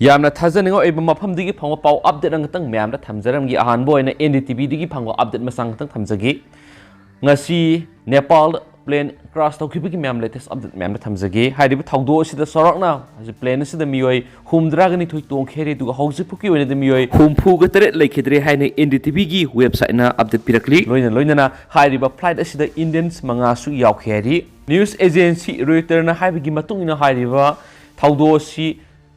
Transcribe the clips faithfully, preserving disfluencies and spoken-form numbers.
ꯌꯥꯝꯅ ꯊꯥꯖꯅꯤꯡꯉꯥꯏ ꯑꯣꯏꯕ ꯃꯐꯝꯗꯒꯤ ꯐꯪꯕ ꯄꯥꯎ update ꯑꯃꯈꯛꯇꯪ ꯃꯌꯥꯝꯗ ꯊꯝꯖꯔꯝꯒꯦ꯫ ꯑꯍꯥꯟꯕ ꯑꯣꯏꯅ N D T V ꯗꯒꯤ ꯐꯪꯕ update ꯃꯆꯥ ꯈꯛꯇꯪ ꯊꯝꯖꯒꯦ꯫ ꯉꯁꯤ ꯅꯦꯄꯥꯜ plane crash ꯇꯧꯈꯤꯕꯒꯤ ꯃꯌꯥꯝ latest update ꯃꯌꯥꯝꯗ ꯊꯝꯖꯒꯦ꯫ ꯍꯥꯏꯔꯤꯕ ꯊꯧꯗꯣꯛ ꯑꯁꯤꯗ ꯆꯥꯎꯔꯥꯛꯅ ꯍꯧꯖꯤꯛ plane ꯑꯁꯤꯗ ꯃꯤꯑꯣꯏ ꯍꯨꯝꯗ꯭ꯔꯥꯒ ꯅꯤꯊꯣꯏ ꯇꯣꯡꯈꯤ ꯍꯥꯏꯔꯤ, ꯑꯗꯨꯒ ꯍꯧꯖꯤꯛ ꯐꯥꯎꯒꯤ ꯑꯣꯏꯅꯗꯤ ꯃꯤꯑꯣꯏ ꯍꯨꯝꯐꯨꯒ ꯇꯔꯦꯠ ꯂꯩꯈꯤꯗ꯭ꯔꯦ ꯍꯥꯏꯅ N D T V ꯒꯤ website ꯅ update ꯄꯤꯔꯛꯂꯤ꯫ ꯂꯣꯏꯅ ꯂꯣꯏꯅꯅ ꯍꯥꯏꯔꯤꯕ flight ꯑꯁꯤꯗ Indians ꯃꯉꯥꯁꯨ ꯌꯥꯎꯈꯤ ꯍꯥꯏꯔꯤ꯫ News agency Reuters ꯅ ꯍꯥꯏꯕꯒꯤ ꯃꯇꯨꯡ ꯏꯟꯅ ꯍꯥꯏꯔꯤꯕ ꯊꯧꯗꯣꯛ ꯑꯁꯤ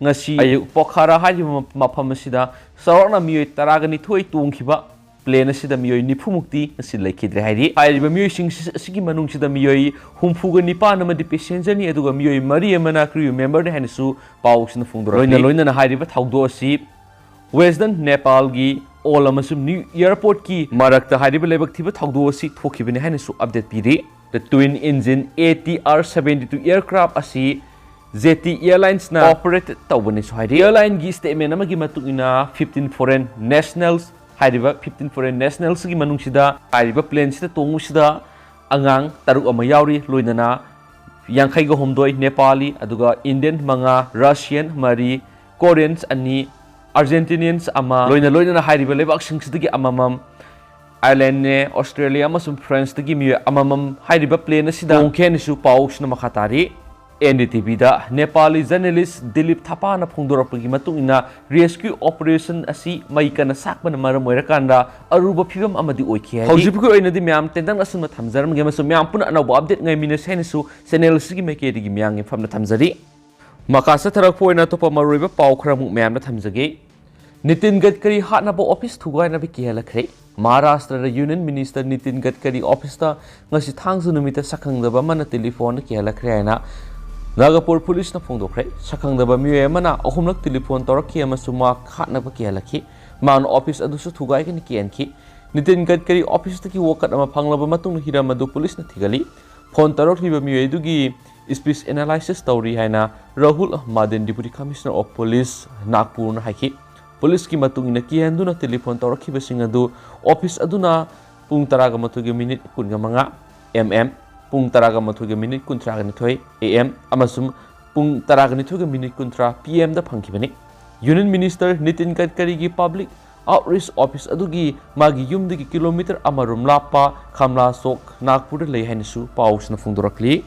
ꯉꯁꯤ ꯑꯌꯨꯛ ꯄꯣꯈꯥꯔꯥ ꯍꯥꯏꯔꯤꯕ ꯃꯐꯝ ꯑꯁꯤꯗ ꯆꯥꯎꯔꯥꯛꯅ ꯃꯤꯑꯣꯏ ꯇꯔꯥꯒ ꯅꯤꯊꯣꯏ ꯇꯣꯡꯈꯤꯕ plane ꯑꯁꯤꯗ ꯃꯤꯑꯣꯏ ꯅꯤꯐꯨ ꯃꯨꯛꯇꯤ ꯉꯁꯤ ꯂꯩꯈꯤꯗ꯭ꯔꯦ ꯍꯥꯏꯔꯤ꯫ ꯍꯥꯏꯔꯤꯕ ꯃꯤꯑꯣꯏꯁꯤꯡ ꯑꯁꯤꯒꯤ ꯃꯅꯨꯡꯁꯤꯗ ꯃꯤꯑꯣꯏ ꯍꯨꯝꯐꯨꯒ ꯅꯤꯄꯥꯟ ꯑꯃꯗꯤ passenger ꯅꯤ, ꯑꯗꯨꯒ ꯃꯤꯑꯣꯏ ꯃꯔꯤ ꯑꯃꯅ crew member ꯅꯤ ꯍꯥꯏꯅꯁꯨ ꯄꯥꯎꯁꯤꯅ ꯐꯣꯡꯗꯣꯔꯛꯂꯤ꯫ ꯂꯣꯏꯅ ꯂꯣꯏꯅꯅ ꯍꯥꯏꯔꯤꯕ ꯊꯧꯗꯣꯛ ꯑꯁꯤ Western ꯅꯦꯄꯥꯜꯒꯤ ꯑꯣꯜ ꯑꯃꯁꯨꯡ ꯅ꯭ꯌꯨ airport ꯀꯤ ꯃꯔꯛꯇ ꯍꯥꯏꯔꯤꯕ ꯂꯥꯏꯕꯛ ꯊꯤꯕ ꯊꯧꯗꯣꯛ ꯑꯁꯤ ꯊꯣꯛꯈꯤꯕꯅꯤ ꯍꯥꯏꯅꯁꯨ update ꯄꯤꯔꯤ꯫ The twin engine A T R seventy two aircraft ꯑꯁꯤ Jeti Airlines ꯅ operate ꯇꯧꯕꯅꯤꯁꯨ ꯍꯥꯏꯔꯤ꯫ Airline ꯒꯤ statement ꯑꯃꯒꯤ ꯃꯇꯨꯡ ꯏꯟꯅ fifteen foreign nationals, ꯍꯥꯏꯔꯤꯕ fifteen foreign nationals ꯀꯤ ꯃꯅꯨꯡꯁꯤꯗ ꯍꯥꯏꯔꯤꯕ plane ꯁꯤꯗ ꯇꯣꯡꯕꯁꯤꯗ ꯑꯉꯥꯡ ꯇꯔꯨꯛ ꯑꯃ ꯌꯥꯎꯔꯤ, ꯂꯣꯏꯅꯅ ꯌꯥꯡꯈꯩꯒ ꯍꯨꯝꯗꯣꯏ ꯅꯦꯄꯥꯂꯤ, ꯑꯗꯨꯒ Indian ꯃꯉꯥ, Russian ꯃꯔꯤ, Koreans ꯑꯅꯤ, Argentinians ꯑꯃ, ꯂꯣꯏꯅ ꯂꯣꯏꯅꯅ ꯍꯥꯏꯔꯤꯕ ꯂꯩꯕꯥꯛꯁꯤꯡꯁꯤꯗꯒꯤ ꯑꯃꯃꯝ, Ireland ꯅꯦ, Australia ꯑꯃꯁꯨꯡ France ꯇꯒꯤ ꯃꯤꯑꯣꯏ ꯑꯃꯃꯝ ꯍꯥꯏꯔꯤꯕ plane ꯑꯁꯤꯗ ꯇꯣꯡꯈꯤ ꯍꯥꯏꯅꯁꯨ ꯄꯥꯎꯁꯤꯅ ꯃꯈꯥ ꯇꯥꯔꯤ꯫ N D T V ꯗ ꯅꯦꯄꯥꯂꯤ journalist ꯗꯤꯂꯤꯞ ꯊꯥꯄꯥꯅ ꯐꯣꯡꯗꯣꯔꯛꯄꯒꯤ ꯃꯇꯨꯡ ꯏꯟꯅ, rescue operation ꯑꯁꯤ ꯃꯩ ꯀꯟꯅ ꯁꯥꯛꯄꯅ ꯃꯔꯝ ꯑꯣꯏꯔꯀꯥꯟꯗ ꯑꯔꯨꯕ ꯐꯤꯕꯝ ꯑꯃꯗꯤ ꯑꯣꯏꯈꯤ ꯍꯥꯏꯔꯤ꯫ ꯍꯧꯖꯤꯛꯐꯥꯎꯒꯤ ꯑꯣꯏꯅꯗꯤ ꯃꯌꯥꯝ ꯇꯦꯟꯇꯛꯅ ꯑꯁꯨꯝꯅ ꯊꯝꯖꯔꯝꯒꯦ, ꯑꯃꯁꯨꯡ ꯃꯌꯥꯝ ꯄꯨꯟꯅ ꯑꯅꯧꯕ update ꯉꯥꯏꯃꯤꯟꯅꯁꯤ ꯍꯥꯏꯅꯁꯨ channel ꯑꯁꯤꯒꯤ ꯃꯥꯏꯀꯩꯗꯒꯤ ꯃꯌꯥꯝꯒꯤ ꯃꯐꯝꯗ ꯊꯝꯖꯔꯤ꯫ ꯃꯈꯥ ꯆꯠꯊꯔꯛꯄ ꯑꯣꯏꯅ ꯑꯇꯣꯞꯄ ꯃꯔꯨꯑꯣꯏꯕ ꯄꯥꯎ ꯈꯔꯃꯨꯛ ꯃꯌꯥꯝꯗ ꯊꯝꯖꯒꯦ꯫ ꯅꯤꯇꯤꯟ ꯒꯗꯀꯔꯤ ꯍꯥꯠꯅꯕ office ꯊꯨꯒꯥꯏꯅꯕ ꯀꯤꯍꯜꯂꯛꯈ꯭ꯔꯦ꯫ ꯃꯍꯥꯔꯥꯁꯇ꯭ꯔꯗ Union Minister ꯅꯤꯇꯤꯟ ꯒꯗꯀꯔꯤ office ꯇ ꯉꯁꯤ ꯊꯥꯡꯖ ꯅꯨꯃꯤꯠꯇ ꯁꯛꯈꯪꯗꯕ ꯑꯃꯅ telephone ꯗ ꯀꯤꯍꯜꯂꯛꯈ꯭ꯔꯦ ꯍꯥꯏꯅ ꯅꯥꯒꯄꯨꯔ police ꯅ ꯐꯣꯡꯗꯣꯛꯈ꯭ꯔꯦ꯫ ꯁꯛꯈꯪꯗꯕ ꯃꯤꯑꯣꯏ ꯑꯃꯅ ꯑꯍꯨꯝꯂꯛ telephone ꯇꯧꯔꯛꯈꯤ ꯑꯃꯁꯨꯡ ꯃꯍꯥꯛ ꯍꯥꯠꯅꯕ ꯀꯤꯍꯜꯂꯛꯈꯤ꯫ ꯃꯍꯥꯛꯅ office ꯑꯗꯨꯁꯨ ꯊꯨꯒꯥꯏꯒꯅꯤ ꯀꯤꯍꯟꯈꯤ꯫ ꯅꯤꯇꯤꯟ ꯒꯗꯀꯔꯤ office ꯇꯒꯤ ꯋꯥꯀꯠ ꯑꯃ ꯐꯪꯂꯕ ꯃꯇꯨꯡꯗ ꯍꯤꯔꯝ ꯑꯗꯨ police ꯅ ꯊꯤꯒꯠꯂꯤ꯫ Phone ꯇꯧꯔꯛꯂꯤꯕ ꯃꯤꯑꯣꯏ ꯑꯗꯨꯒꯤ speech analysis ꯇꯧꯔꯤ ꯍꯥꯏꯅ Rahul ꯃꯥꯗꯦꯟ, Deputy Commissioner of Police, ꯅꯥꯒꯄꯨꯔꯅ ꯍꯥꯏꯈꯤ꯫ Police ꯀꯤ ꯃꯇꯨꯡ ꯏꯟꯅ ꯀꯤꯍꯟꯗꯨꯅ telephone ꯇꯧꯔꯛꯈꯤꯕꯁꯤꯡ ꯑꯗꯨ office ꯑꯗꯨꯅ ꯄꯨꯡ ꯇꯔꯥꯒ ꯃꯥꯊꯣꯏꯒ minute ꯀꯨꯟꯒ ꯃꯉꯥ A M, ꯄꯨꯡ ꯇꯔꯥꯒ ꯃꯥꯊꯣꯏꯒ minute ꯀꯨꯟꯊ꯭ꯔꯥꯒ ꯅꯤꯊꯣꯏ A M ꯑꯃꯁꯨꯡ ꯄꯨꯡ ꯇꯔꯥꯒ ꯅꯤꯊꯣꯏꯒ minute ꯀꯨꯟꯊ꯭ꯔꯥ P M ꯗ ꯐꯪꯈꯤꯕꯅꯤ꯫ Union Minister Nitin Gadkarigi Public Outreach Office ꯑꯗꯨꯒꯤ ꯃꯥꯒꯤ ꯌꯨꯝꯗꯒꯤ ꯀꯤꯂꯣꯃꯤꯇꯔ ꯑꯃꯔꯣꯝ ꯂꯥꯞꯄ ꯈꯝꯂꯥ ꯆꯣꯛ, ꯅꯥꯒꯄꯨꯔꯗ ꯂꯩ ꯍꯥꯏꯅꯁꯨ ꯄꯥꯎꯁꯤꯅ ꯐꯣꯡꯗꯣꯔꯛꯂꯤ꯫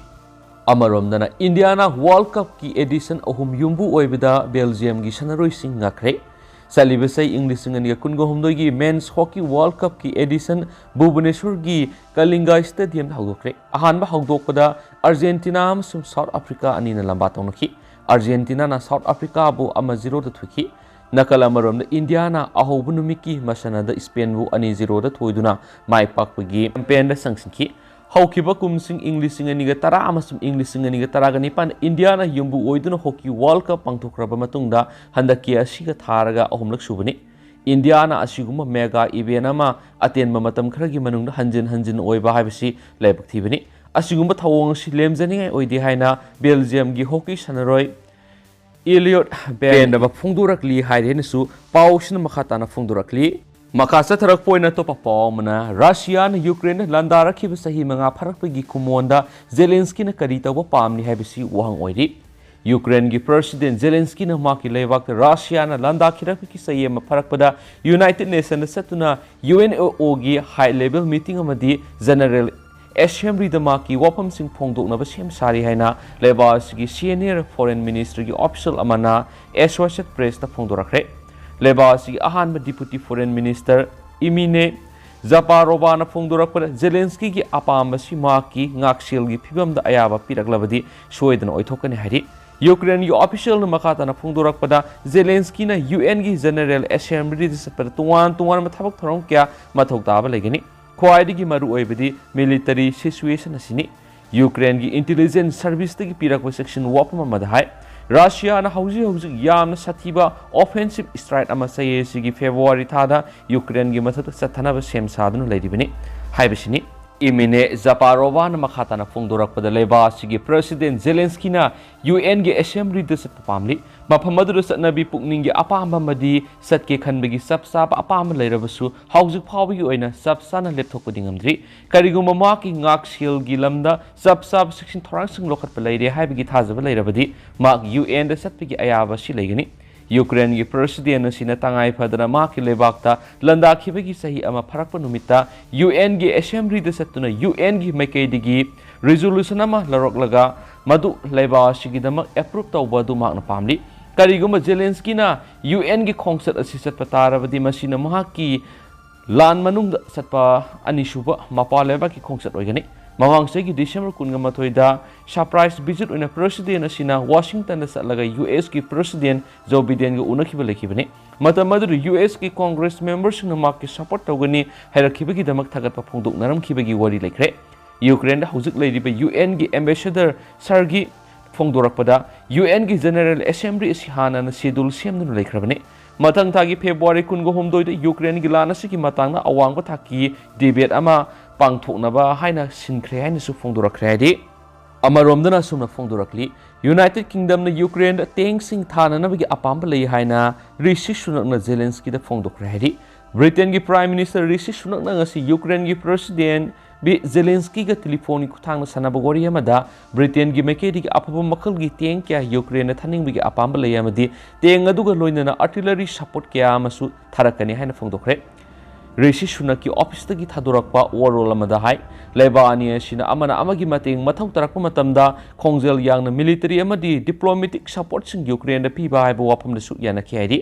ꯑꯃꯔꯣꯝꯗꯅ ꯏꯟꯗꯤꯌꯥꯅ World Cupꯀꯤ edition ꯑꯍꯨꯝ ꯌꯨꯝꯕꯨ ꯑꯣꯏꯕꯗ ꯕꯦꯜꯖꯤꯌꯝꯒꯤ ꯁꯥꯟꯅꯔꯣꯏꯁꯤꯡ ꯉꯛꯈ꯭ꯔꯦ꯫ ꯆꯠꯂꯤꯕ ꯆꯍꯤ ꯏꯪ ꯂꯤꯁꯤꯡ ꯑꯅꯤꯒ ꯀꯨꯟꯒ ꯍꯨꯝꯗꯣꯏꯒꯤ Men's Hockey World Cupꯀꯤ edition ꯚꯨꯕꯅꯦꯁ꯭ꯋꯔꯒꯤ ꯀꯂꯤꯡꯒ Stadiumꯗ ꯍꯧꯗꯣꯛꯈ꯭ꯔꯦ꯫ ꯑꯍꯥꯟꯕ ꯍꯧꯗꯣꯛꯄꯗ ꯑꯥꯔꯖꯦꯟꯇꯤꯅꯥ ꯑꯃꯁꯨꯡ ꯁꯥꯎꯠ ꯑꯐ꯭ꯔꯤꯀꯥ ꯑꯅꯤꯅ ꯂꯝꯕꯥ ꯇꯧꯅꯈꯤ꯫ ꯑꯥꯔꯖꯦꯟꯇꯤꯅꯥꯅ ꯁꯥꯎꯠ ꯑꯐ꯭ꯔꯤꯀꯥꯕꯨ ꯑꯃ ꯖꯤꯔꯣꯗ ꯊꯣꯏꯈꯤ꯫ ꯅꯥꯀꯜ ꯑꯃꯔꯣꯝꯗ ꯏꯟꯗꯤꯌꯥꯅ ꯑꯍꯧꯕ ꯅꯨꯃꯤꯠꯀꯤ ꯃꯁꯥꯟꯅꯗ ꯁ꯭ꯄꯦꯟꯕꯨ ꯑꯅꯤ ꯖꯤꯔꯣꯗ ꯊꯣꯏꯗꯨꯅ ꯃꯥꯏ ꯄꯥꯛꯄꯒꯤ campaignꯗ ꯆꯪꯁꯤꯟꯈꯤ꯫ ꯍꯧꯈꯤꯕ ꯀꯨꯝꯁꯤꯡ ꯏꯪ ꯂꯤꯁꯤꯡ ꯑꯅꯤꯒ ꯇꯔꯥ ꯑꯃꯁꯨꯡ ꯏꯪ ꯂꯤꯁꯤꯡ ꯑꯅꯤꯒ ꯇꯔꯥꯒ ꯅꯤꯄꯥꯟ ꯏꯟꯗꯤꯌꯥꯅ ꯌꯨꯝꯕꯨ ꯑꯣꯏꯗꯨꯅ Hockey World Cup ꯄꯥꯡꯊꯣꯛꯈ꯭ꯔꯕ ꯃꯇꯨꯡꯗ ꯍꯟꯗꯛꯀꯤ ꯑꯁꯤꯒ ꯊꯥꯔꯒ ꯑꯍꯨꯝꯂꯛ ꯁꯨꯕꯅꯤ꯫ ꯏꯟꯗꯤꯌꯥꯅ ꯑꯁꯤꯒꯨꯝꯕ mega event ꯑꯃ ꯑꯇꯦꯟꯕ ꯃꯇꯝ ꯈꯔꯒꯤ ꯃꯅꯨꯡꯗ ꯍꯟꯖꯤꯟ ꯍꯟꯖꯤꯟ ꯑꯣꯏꯕ ꯍꯥꯏꯕꯁꯤ ꯂꯥꯏꯕꯛ ꯊꯤꯕꯅꯤ꯫ ꯑꯁꯤꯒꯨꯝꯕ ꯊꯧꯑꯣꯡ ꯑꯁꯤ ꯂꯦꯝꯖꯅꯤꯡꯉꯥꯏ ꯑꯣꯏꯗꯦ ꯍꯥꯏꯅ ꯕꯦꯜꯖꯤꯌꯝꯒꯤ hockey ꯁꯥꯟꯅꯔꯣꯏ Elliot Van ꯄꯦꯟꯗꯕ ꯐꯣꯡꯗꯣꯔꯛꯂꯤ ꯍꯥꯏꯔꯦꯅꯁꯨ ꯄꯥꯎꯁꯤꯅ ꯃꯈꯥ ꯇꯥꯅ ꯐꯣꯡꯗꯣꯔꯛꯂꯤ꯫ ꯃꯈꯥ ꯆꯠꯊꯔꯛꯄ ꯑꯣꯏꯅ ꯑꯇꯣꯞꯄ ꯄꯥꯎ ꯑꯃꯅ, ꯔꯁꯤꯌꯥꯅ ꯌꯨꯀ꯭ꯔꯦꯟꯗ ꯂꯥꯟꯗꯥꯔꯛꯈꯤꯕ ꯆꯍꯤ ꯃꯉꯥ ꯐꯥꯔꯛꯄꯒꯤ ꯀꯨꯝꯑꯣꯟꯗ ꯖꯦꯂꯦꯟꯁꯀꯤꯅ ꯀꯔꯤ ꯇꯧꯕ ꯄꯥꯝꯂꯤ ꯍꯥꯏꯕꯁꯤ ꯋꯥꯍꯪ ꯑꯣꯏꯔꯤ꯫ ꯌꯨꯀ꯭ꯔꯦꯟꯒꯤ President ꯖꯦꯂꯦꯟꯁꯀꯤꯅ ꯃꯍꯥꯛꯀꯤ ꯂꯩꯕꯥꯛꯇ ꯔꯁꯤꯌꯥꯅ ꯂꯥꯟꯗꯥꯈꯤꯔꯛꯄꯒꯤ ꯆꯍꯤ ꯑꯃ ꯐꯥꯔꯛꯄꯗ United Nationsꯗ ꯆꯠꯇꯨꯅ UNOꯒꯤ high level meeting ꯑꯃꯗꯤ General Assemblyꯗ ꯃꯍꯥꯛꯀꯤ ꯋꯥꯐꯝꯁꯤꯡ ꯐꯣꯡꯗꯣꯛꯅꯕ ꯁꯦꯝ ꯁꯥꯔꯤ ꯍꯥꯏꯅ ꯂꯩꯕꯥꯛ ꯑꯁꯤꯒꯤ senior foreign ministerꯒꯤ official ꯑꯃꯅ Associated Pressꯇ ꯐꯣꯡꯗꯣꯔꯛꯈ꯭ꯔꯦ꯫ ꯂꯩꯕꯥꯛ ꯑꯁꯤꯒꯤ ꯑꯍꯥꯟꯕ Deputy Foreign Minister ꯏꯃꯤꯅꯦ ꯖꯄꯥꯔꯣꯚꯥꯅ ꯐꯣꯡꯗꯣꯔꯛꯄꯗ ꯖꯦꯂꯦꯟꯁꯀꯤꯒꯤ ꯑꯄꯥꯝꯕꯁꯤ ꯃꯍꯥꯛꯀꯤ ꯉꯥꯛꯁꯦꯜꯒꯤ ꯐꯤꯕꯝꯗ ꯑꯌꯥꯕ ꯄꯤꯔꯛꯂꯕꯗꯤ ꯁꯣꯏꯗꯅ ꯑꯣꯏꯊꯣꯛꯀꯅꯤ ꯍꯥꯏꯔꯤ꯫ ꯌꯨꯀ꯭ꯔꯦꯟꯒꯤ officialꯅ ꯃꯈꯥ ꯇꯥꯅ ꯐꯣꯡꯗꯣꯔꯛꯄꯗ ꯖꯦꯂꯦꯟꯁꯀꯤꯅ UNꯒꯤ General Assemblyꯗ ꯆꯠꯄꯗ ꯇꯣꯉꯥꯟ ꯇꯣꯉꯥꯟꯕ ꯊꯕꯛ ꯊꯧꯔꯝ ꯀꯌꯥ ꯃꯊꯧ ꯇꯥꯕ ꯂꯩꯒꯅꯤ꯫ ꯈ꯭ꯋꯥꯏꯗꯒꯤ ꯃꯔꯨꯑꯣꯏꯕꯗꯤ military situation ꯑꯁꯤꯅꯤ꯫ ꯌꯨꯀ꯭ꯔꯦꯟꯒꯤ intelligence serviceꯇꯒꯤ ꯄꯤꯔꯛꯄ ꯆꯦꯛꯁꯤꯟ ꯋꯥꯐꯝ ꯑꯃꯗ ꯍꯥꯏ, ꯔꯁꯤꯌꯥꯅ ꯍꯧꯖꯤꯛ ꯍꯧꯖꯤꯛ ꯌꯥꯝꯅ ꯁꯥꯊꯤꯕ offensive strike ꯑꯃ ꯆꯍꯤ ꯑꯁꯤꯒꯤ February ꯊꯥꯗ ꯌꯨꯀ꯭ꯔꯦꯟꯒꯤ ꯃꯊꯛꯇ ꯆꯠꯊꯅꯕ ꯁꯦꯝ ꯁꯥꯗꯨꯅ ꯂꯩꯔꯤꯕꯅꯤ ꯍꯥꯏꯕꯁꯤꯅꯤ꯫ ꯏꯃꯤꯅꯦ ꯖꯄꯥꯔꯣꯚꯥꯅ ꯃꯈꯥ ꯇꯥꯅ ꯐꯣꯡꯗꯣꯔꯛꯄꯗ ꯂꯩꯕꯥꯛ ꯑꯁꯤꯒꯤ President ꯖꯦꯂꯦꯟꯁꯀꯤꯅ UNꯒꯤ Assemblyꯗ ꯆꯠꯄ ꯄꯥꯝꯂꯤ꯫ ꯃꯐꯝ ꯑꯗꯨꯗ ꯆꯠꯅꯕꯤ ꯄꯨꯛꯅꯤꯡꯒꯤ ꯑꯄꯥꯝꯕ ꯑꯃꯗꯤ ꯆꯠꯀꯦ ꯈꯟꯕꯒꯤ ꯆꯞ ꯆꯥꯕ ꯑꯄꯥꯝꯕ ꯂꯩꯔꯕꯁꯨ ꯍꯧꯖꯤꯛ ꯐꯥꯎꯕꯒꯤ ꯑꯣꯏꯅ ꯆꯞ ꯆꯥꯅ ꯂꯦꯞꯊꯣꯛꯄꯗꯤ ꯉꯝꯗ꯭ꯔꯤ꯫ ꯀꯔꯤꯒꯨꯝꯕ ꯃꯍꯥꯛꯀꯤ ꯉꯥꯛꯁꯦꯜꯒꯤ ꯂꯝꯗ ꯆꯞ ꯆꯥꯕ ꯆꯦꯛꯁꯤꯟ ꯊꯧꯔꯥꯡꯁꯤꯡ ꯂꯧꯈꯠꯄ ꯂꯩꯔꯦ ꯍꯥꯏꯕꯒꯤ ꯊꯥꯖꯕ ꯂꯩꯔꯕꯗꯤ ꯃꯍꯥꯛ UNꯗ ꯆꯠꯄꯒꯤ ꯑꯌꯥꯕ ꯑꯁꯤ ꯂꯩꯒꯅꯤ꯫ ꯌꯨꯀ꯭ꯔꯦꯟꯒꯤ ꯄ꯭ꯔꯦꯁꯤꯗꯦꯟ ꯑꯁꯤꯅ ꯇꯉꯥꯏ ꯐꯗꯅ ꯃꯍꯥꯛꯀꯤ ꯂꯩꯕꯥꯛꯇ ꯂꯥꯟꯗꯥꯈꯤꯕꯒꯤ ꯆꯍꯤ ꯑꯃ ꯐꯥꯔꯛꯄ ꯅꯨꯃꯤꯠꯇ ꯌꯨ ꯑꯦꯟꯒꯤ ꯑꯦꯁꯦꯝꯕ꯭ꯂꯤꯗ ꯆꯠꯇꯨꯅ ꯌꯨ ꯑꯦꯟꯒꯤ ꯃꯥꯏꯀꯩꯗꯒꯤ ꯔꯤꯖꯣꯂꯨꯁꯟ ꯑꯃ ꯂꯧꯔꯛꯂꯒ ꯃꯗꯨ ꯂꯩꯕꯥꯛ ꯑꯁꯤꯒꯤꯗꯃꯛ ꯑꯦꯄ꯭ꯔꯨꯞ ꯇꯧꯕ ꯑꯗꯨ ꯃꯍꯥꯛꯅ ꯄꯥꯝꯂꯤ꯫ ꯀꯔꯤꯒꯨꯝꯕ ꯖꯦꯂꯦꯟꯁꯀꯤꯅ ꯌꯨ ꯑꯦꯟꯒꯤ ꯈꯣꯡꯆꯠ ꯑꯁꯤ ꯆꯠꯄ ꯇꯥꯔꯕꯗꯤ ꯃꯁꯤꯅ ꯃꯍꯥꯛꯀꯤ ꯂꯥꯟ ꯃꯅꯨꯡꯗ ꯆꯠꯄ ꯑꯅꯤꯁꯨꯕ ꯃꯄꯥꯟ ꯂꯩꯕꯥꯛꯀꯤ ꯈꯣꯡꯆꯠ ꯑꯣꯏꯒꯅꯤ꯫ ꯃꯃꯥꯡ ꯆꯍꯤꯒꯤ ꯗꯤꯁꯦꯝꯕꯔ ꯀꯨꯟꯒ ꯃꯥꯊꯣꯏꯗ ꯁꯔꯄ꯭ꯔꯥꯏꯁ ꯚꯤꯖꯤꯠ ꯑꯣꯏꯅ ꯄ꯭ꯔꯦꯁꯤꯗꯦꯟ ꯑꯁꯤꯅ ꯋꯥꯁꯤꯡꯇꯟꯗ ꯆꯠꯂꯒ ꯌꯨ ꯑꯦꯁꯀꯤ ꯄ꯭ꯔꯦꯁꯤꯗꯦꯟ ꯖꯣ ꯕꯤꯗꯦꯟꯒ ꯎꯅꯈꯤꯕ ꯂꯩꯈꯤꯕꯅꯤ꯫ ꯃꯇꯝ ꯑꯗꯨꯗ ꯌꯨ ꯑꯦꯁꯀꯤ ꯀꯣꯡꯒ꯭ꯔꯦꯁ ꯃꯦꯝꯕꯔꯁꯤꯡꯅ ꯃꯍꯥꯛꯀꯤ ꯁꯄꯣꯔꯠ ꯇꯧꯒꯅꯤ ꯍꯥꯏꯔꯛꯈꯤꯕꯒꯤꯗꯃꯛ ꯊꯥꯒꯠꯄ ꯐꯣꯡꯗꯣꯛꯅꯔꯝꯈꯤꯕꯒꯤ ꯋꯥꯔꯤ ꯂꯩꯈ꯭ꯔꯦ꯫ ꯌꯨꯀ꯭ꯔꯦꯟꯗ ꯍꯧꯖꯤꯛ ꯂꯩꯔꯤꯕ ꯌꯨ ꯑꯦꯟꯒꯤ ꯑꯦꯝꯕꯦꯁꯦꯗꯔ ꯁꯔꯒꯤ ꯐꯣꯡꯗꯣꯔꯛꯄꯗ ꯌꯨ ꯑꯦꯟꯒꯤ ꯖꯦꯅꯔꯦꯜ ꯑꯦꯁꯦꯝꯕ꯭ꯂꯤ ꯑꯁꯤ ꯍꯥꯟꯅꯅ ꯁꯦꯗꯨꯜ ꯁꯦꯝꯗꯨꯅ ꯂꯩꯈ꯭ꯔꯕꯅꯤ꯫ ꯃꯊꯪ ꯊꯥꯒꯤ ꯐꯦꯕ꯭ꯔꯨꯋꯥꯔꯤ ꯀꯨꯟꯒ ꯍꯨꯝꯗꯣꯏꯗ ꯌꯨꯀ꯭ꯔꯦꯟꯒꯤ ꯂꯥꯟ ꯑꯁꯤꯒꯤ ꯃꯇꯥꯡꯗ ꯑꯋꯥꯡꯕ ꯊꯥꯛꯀꯤ ꯗꯤꯕꯦꯠ ꯑꯃ ꯄꯥꯡꯊꯣꯛꯅꯕ ꯍꯥꯏꯅ ꯁꯤꯟꯈ꯭ꯔꯦ ꯍꯥꯏꯅꯁꯨ ꯐꯣꯡꯗꯣꯔꯛꯈ꯭ꯔꯦ ꯍꯥꯏꯗꯤ, ꯑꯃꯔꯣꯝꯗꯅ ꯑꯁꯨꯝꯅ ꯐꯣꯡꯗꯣꯔꯛꯂꯤ, ꯌꯨꯅꯥꯏꯇꯦꯗ ꯀꯤꯡꯗꯝꯅ ꯌꯨꯀ꯭ꯔꯦꯟꯗ ꯇꯦꯡꯁꯤꯡ ꯊꯥꯅꯅꯕꯒꯤ ꯑꯄꯥꯝꯕ ꯂꯩ ꯍꯥꯏꯅ ꯔꯤꯁꯤ ꯁꯨꯅꯛꯅ ꯖꯦꯂꯦꯟꯁꯀꯤꯗ ꯐꯣꯡꯗꯣꯛꯈ꯭ꯔꯦ ꯍꯥꯏꯔꯤ꯫ ꯕ꯭ꯔꯤꯇꯦꯟꯒꯤ ꯄ꯭ꯔꯥꯏꯝ ꯃꯤꯅꯤꯁꯇꯔ ꯔꯤꯁꯤ ꯁꯨꯅꯛꯅ ꯉꯁꯤ ꯌꯨꯀ꯭ꯔꯦꯟꯒꯤ ꯄ꯭ꯔꯦꯁꯤꯗꯦꯟ ꯕꯤ ꯖꯦꯂꯦꯟꯁꯀꯤꯒ ꯇꯦꯂꯤꯐꯣꯟꯒꯤ ꯈꯨꯠꯊꯥꯡꯗ ꯁꯥꯟꯅꯕ ꯋꯥꯔꯤ ꯑꯃꯗ ꯕ꯭ꯔꯤꯇꯦꯟꯒꯤ ꯃꯥꯏꯀꯩꯗꯒꯤ ꯑꯐꯕ ꯃꯈꯜꯒꯤ ꯇꯦꯡ ꯀꯌꯥ ꯌꯨꯀ꯭ꯔꯦꯟꯗ ꯊꯥꯅꯤꯡꯕꯒꯤ ꯑꯄꯥꯝꯕ ꯂꯩ ꯑꯃꯗꯤ ꯇꯦꯡ ꯑꯗꯨꯒ ꯂꯣꯏꯅꯅ ꯑꯥꯔꯇꯤꯂꯔꯤ ꯁꯄꯣꯔꯠ ꯀꯌꯥ ꯑꯃꯁꯨ ꯊꯥꯔꯛꯀꯅꯤ ꯍꯥꯏꯅ ꯐꯣꯡꯗꯣꯛꯈ꯭ꯔꯦ꯫ ꯔꯤꯁꯤ ꯁꯨꯅꯛꯀꯤ ꯑꯣꯐꯤꯁꯇꯒꯤ ꯊꯥꯗꯣꯔꯛꯄ ꯋꯥꯔꯣꯜ ꯑꯃꯗ ꯍꯥꯏ, ꯂꯩꯕꯥꯛ ꯑꯅꯤ ꯑꯁꯤꯅ ꯑꯃꯅ ꯑꯃꯒꯤ ꯃꯇꯦꯡ ꯃꯊꯧ ꯇꯥꯔꯛꯄ ꯃꯇꯝꯗ ꯈꯣꯡꯖꯦꯜ ꯌꯥꯡꯅ ꯃꯤꯂꯤꯇꯔꯤ ꯑꯃꯗꯤ ꯗꯤꯄ꯭ꯂꯣꯃꯦꯇꯤꯛ ꯁꯄꯣꯔꯠꯁꯤꯡ ꯌꯨꯀ꯭ꯔꯦꯟꯗ ꯄꯤꯕ ꯍꯥꯏꯕ ꯋꯥꯐꯝꯗꯁꯨ ꯌꯥꯅꯈꯤ ꯍꯥꯏꯔꯤ꯫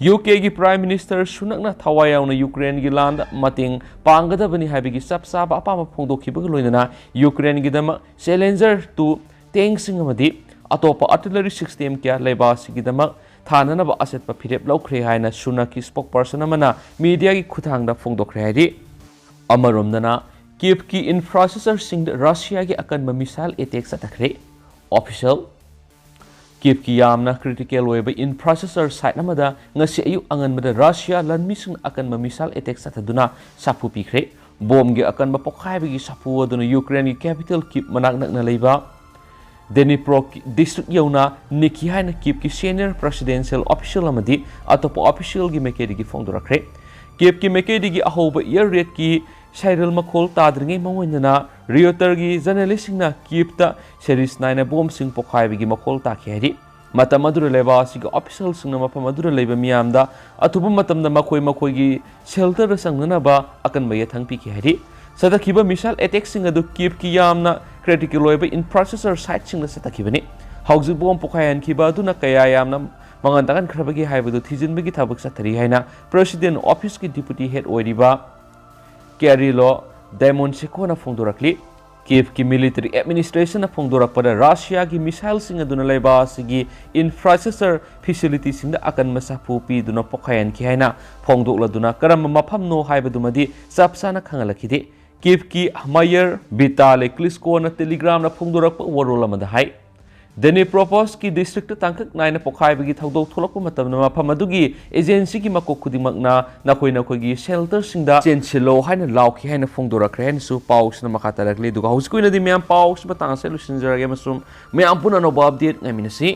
ꯌꯨ ꯀꯦꯒꯤ ꯄ꯭ꯔꯥꯏꯝ ꯃꯤꯅꯤꯁꯇꯔ ꯁꯨꯅꯛꯅ ꯊꯋꯥꯏ ꯌꯥꯎꯅ ꯌꯨꯀ꯭ꯔꯦꯟꯒꯤ ꯂꯥꯟꯗ ꯃꯇꯦꯡ ꯄꯥꯡꯒꯗꯕꯅꯤ ꯍꯥꯏꯕꯒꯤ ꯆꯞ ꯆꯥꯕ ꯑꯄꯥꯝꯕ ꯐꯣꯡꯗꯣꯛꯈꯤꯕꯒ ꯂꯣꯏꯅꯅ ꯌꯨꯀ꯭ꯔꯦꯟꯒꯤꯗꯃꯛ ꯆꯦꯂꯦꯟꯖꯔ ꯇꯨ ꯇꯦꯡꯁꯤꯡ ꯑꯃꯗꯤ ꯑꯇꯣꯞꯄ ꯑꯥꯔꯇꯤꯂꯔꯤ ꯁꯤꯁꯇꯦꯝ ꯀꯌꯥ ꯂꯩꯕꯥꯛ ꯑꯁꯤꯒꯤꯗꯃꯛ ꯊꯥꯅꯅꯕ ꯑꯆꯦꯠꯄ ꯐꯤꯔꯦꯞ ꯂꯧꯈ꯭ꯔꯦ ꯍꯥꯏꯅ ꯁꯨꯅꯛꯀꯤ ꯁ꯭ꯄꯣꯛꯄꯔꯁꯟ ꯑꯃꯅ ꯃꯤꯗꯤꯌꯥꯒꯤ ꯈꯨꯠꯊꯥꯡꯗ ꯐꯣꯡꯗꯣꯛꯈ꯭ꯔꯦ ꯍꯥꯏꯔꯤ꯫ ꯑꯃꯔꯣꯝꯗꯅ, ꯀꯤꯞꯀꯤ ꯏꯟꯐ꯭ꯔꯥꯁ꯭ꯇ꯭ꯔꯛꯆꯔꯁꯤꯡꯗ ꯔꯁꯤꯌꯥꯒꯤ ꯑꯀꯟꯕ ꯃꯤꯁꯥꯏꯜ ꯑꯦꯇꯦꯛ ꯆꯠꯊꯈ꯭ꯔꯦ꯫ ꯑꯣꯐꯤꯁꯤꯌꯦꯜ ꯀꯤꯞꯀꯤ ꯌꯥꯝꯅ ꯀ꯭ꯔꯤꯇꯤꯀꯦꯜ ꯑꯣꯏꯕ ꯏꯟꯐ꯭ꯔꯥꯁ꯭ꯇ꯭ꯔꯛꯆꯔ ꯁꯥꯏꯠ ꯑꯃꯗ ꯉꯁꯤ ꯑꯌꯨꯛ ꯑꯉꯟꯕꯗ ꯔꯁꯤꯌꯥ ꯂꯥꯟꯃꯤꯁꯤꯡꯅ ꯑꯀꯟꯕ ꯃꯤꯁꯥꯏꯜ ꯑꯦꯇꯦꯛ ꯆꯠꯊꯗꯨꯅ ꯁꯥꯐꯨ ꯄꯤꯈ꯭ꯔꯦ꯫ ꯕꯣꯝꯒꯤ ꯑꯀꯟꯕ ꯄꯣꯈꯥꯏꯕꯒꯤ ꯁꯥꯐꯨ ꯑꯗꯨꯅ ꯌꯨꯀ꯭ꯔꯦꯟꯒꯤ ꯀꯦꯄꯤꯇꯦꯜ ꯀꯤꯞ ꯃꯅꯥꯛ ꯅꯛꯅ ꯂꯩꯕ ꯗꯦꯅꯤꯄ꯭ꯔꯣ ꯗꯤꯁꯇ꯭ꯔꯤꯛ ꯌꯧꯅ ꯅꯤꯛꯈꯤ ꯍꯥꯏꯅ ꯀꯤꯞꯀꯤ ꯁꯦꯅꯤꯌꯔ ꯄ꯭ꯔꯦꯁꯤꯗꯦꯟꯁꯤꯌꯦꯜ ꯑꯣꯐꯤꯁꯤꯌꯦꯜ ꯑꯃꯗꯤ ꯑꯇꯣꯞꯄ ꯑꯣꯐꯤꯁꯤꯌꯦꯜꯒꯤ ꯃꯥꯏꯀꯩꯗꯒꯤ ꯐꯣꯡꯗꯣꯔꯛꯈ꯭ꯔꯦ꯫ ꯀꯤꯞꯀꯤ ꯃꯥꯏꯀꯩꯗꯒꯤ ꯑꯍꯧꯕ ꯏꯌꯔ ꯔꯦꯗꯀꯤ ꯁꯥꯏꯔꯦꯜ ꯃꯈꯣꯜ ꯇꯥꯗ꯭ꯔꯤꯉꯩ ꯃꯥꯡꯑꯣꯏꯅꯅ ꯔꯤꯌꯣꯇꯔꯒꯤ ꯖꯔꯅꯦꯂꯤꯁꯁꯤꯡꯅ ꯀꯤꯞꯇ ꯁꯦꯔꯤꯁ ꯅꯥꯏꯅ ꯕꯣꯝꯁꯤꯡ ꯄꯣꯈꯥꯏꯕꯒꯤ ꯃꯈꯣꯜ ꯇꯥꯈꯤ ꯍꯥꯏꯔꯤ꯫ ꯃꯇꯝ ꯑꯗꯨꯗ ꯂꯩꯕꯥꯛ ꯑꯁꯤꯒꯤ ꯑꯣꯐꯤꯁꯤꯌꯦꯜꯁꯤꯡꯅ ꯃꯐꯝ ꯑꯗꯨꯗ ꯂꯩꯕ ꯃꯤꯌꯥꯝꯗ ꯑꯊꯨꯕ ꯃꯇꯝꯗ ꯃꯈꯣꯏ ꯃꯈꯣꯏꯒꯤ ꯁꯦꯜꯇꯔꯗ ꯆꯪꯅꯅꯕ ꯑꯀꯟꯕ ꯌꯥꯊꯪ ꯄꯤꯈꯤ ꯍꯥꯏꯔꯤ꯫ ꯆꯠꯊꯈꯤꯕ ꯃꯤꯁꯥꯏꯜ ꯑꯦꯇꯦꯛꯁꯤꯡ ꯑꯗꯨ ꯀꯤꯞꯀꯤ ꯌꯥꯝꯅ ꯀ꯭ꯔꯤꯇꯤꯀꯦꯜ ꯑꯣꯏꯕ ꯏꯟꯐ꯭ꯔꯥꯁ꯭ꯇ꯭ꯔꯛꯆꯔ ꯁꯥꯏꯠꯁꯤꯡꯗ ꯆꯠꯊꯈꯤꯕꯅꯤ꯫ ꯍꯧꯖꯤꯛ ꯕꯣꯝ ꯄꯣꯈꯥꯏꯍꯟꯈꯤꯕ ꯑꯗꯨꯅ ꯀꯌꯥ ꯌꯥꯝꯅ ꯃꯉꯥꯟ ꯇꯥꯍꯟꯈ꯭ꯔꯕꯒꯦ ꯍꯥꯏꯕꯗꯨ ꯊꯤꯖꯤꯟꯕꯒꯤ ꯊꯕꯛ ꯆꯠꯊꯔꯤ ꯍꯥꯏꯅ ꯄ꯭ꯔꯦꯁꯤꯗꯦꯟ ꯑꯣꯐꯤꯁꯀꯤ ꯗꯤꯄꯨꯇꯤ ꯍꯦꯗ ꯑꯣꯏꯔꯤꯕ ꯀꯦꯔꯤꯂꯣ ꯗꯥꯏꯃꯣꯟꯁꯦꯀꯣꯅ ꯐꯣꯡꯗꯣꯔꯛꯂꯤ꯫ ꯀꯤꯞꯀꯤ ꯃꯤꯂꯤꯇꯔꯤ ꯑꯦꯗꯃꯤꯅꯤꯁꯇ꯭ꯔꯦꯁꯟꯅ ꯐꯣꯡꯗꯣꯔꯛꯄꯗ ꯔꯁꯤꯌꯥꯒꯤ ꯃꯤꯁꯥꯏꯜꯁꯤꯡ ꯑꯗꯨꯅ ꯂꯩꯕꯥꯛ ꯑꯁꯤꯒꯤ ꯏꯟꯐ꯭ꯔꯥꯁ꯭ꯇ꯭ꯔꯛꯆꯔ ꯐꯦꯁꯤꯂꯤꯇꯤꯁꯤꯡꯗ ꯑꯀꯟꯕ ꯁꯥꯐꯨ ꯄꯤꯗꯨꯅ ꯄꯣꯈꯥꯏꯍꯟꯈꯤ ꯍꯥꯏꯅ ꯐꯣꯡꯗꯣꯛꯂꯗꯨꯅ ꯀꯔꯝꯕ ꯃꯐꯝꯅꯣ ꯍꯥꯏꯕꯗꯨꯃꯗꯤ ꯆꯞ ꯆꯥꯅ ꯈꯪꯍꯜꯂꯛꯈꯤꯗꯦ꯫ ꯀꯤꯞꯀꯤ ꯃꯌꯔ ꯚꯤꯇꯥꯂꯤ ꯀ꯭ꯂꯤꯁꯀꯣꯅ ꯇꯦꯂꯤꯒ꯭ꯔꯥꯝꯗ ꯐꯣꯡꯗꯣꯔꯛꯄ ꯋꯥꯔꯣꯜ ꯑꯃꯗ ꯍꯥꯏ, ꯗꯦꯅꯤꯄ꯭ꯔꯣꯄꯣꯁꯀꯤ ꯗꯤꯁꯇ꯭ꯔꯤꯛꯇ ꯇꯥꯡꯀꯛ ꯅꯥꯏꯅ ꯄꯣꯈꯥꯏꯕꯒꯤ ꯊꯧꯗꯣꯛ ꯊꯣꯛꯂꯛꯄ ꯃꯇꯝꯗ ꯃꯐꯝ ꯑꯗꯨꯒꯤ ꯑꯦꯖꯦꯟꯁꯤꯒꯤ ꯃꯀꯣꯛ ꯈꯨꯗꯤꯡꯃꯛꯅ ꯅꯈꯣꯏ ꯅꯈꯣꯏꯒꯤ ꯁꯦꯜꯇꯔꯁꯤꯡꯗ ꯆꯦꯟꯁꯤꯜꯂꯣ ꯍꯥꯏꯅ ꯂꯥꯎꯈꯤ ꯍꯥꯏꯅ ꯐꯣꯡꯗꯣꯔꯛꯈ꯭ꯔꯦ ꯍꯥꯏꯅꯁꯨ ꯄꯥꯎꯁꯤꯅ ꯃꯈꯥ ꯇꯥꯔꯛꯂꯤ꯫ ꯑꯗꯨꯒ ꯍꯧꯖꯤꯛꯀꯤ ꯑꯣꯏꯅꯗꯤ ꯃꯌꯥꯝ ꯄꯥꯎꯁꯤ ꯃꯇꯥꯡ ꯑꯁꯤꯗ ꯂꯣꯏꯁꯤꯟꯖꯔꯒꯦ ꯑꯃꯁꯨꯡ ꯃꯌꯥꯝ ꯄꯨꯟꯅ ꯑꯅꯧꯕ ꯑꯞꯗꯦꯠ ꯉꯥꯏꯃꯤꯟꯅꯁꯤ꯫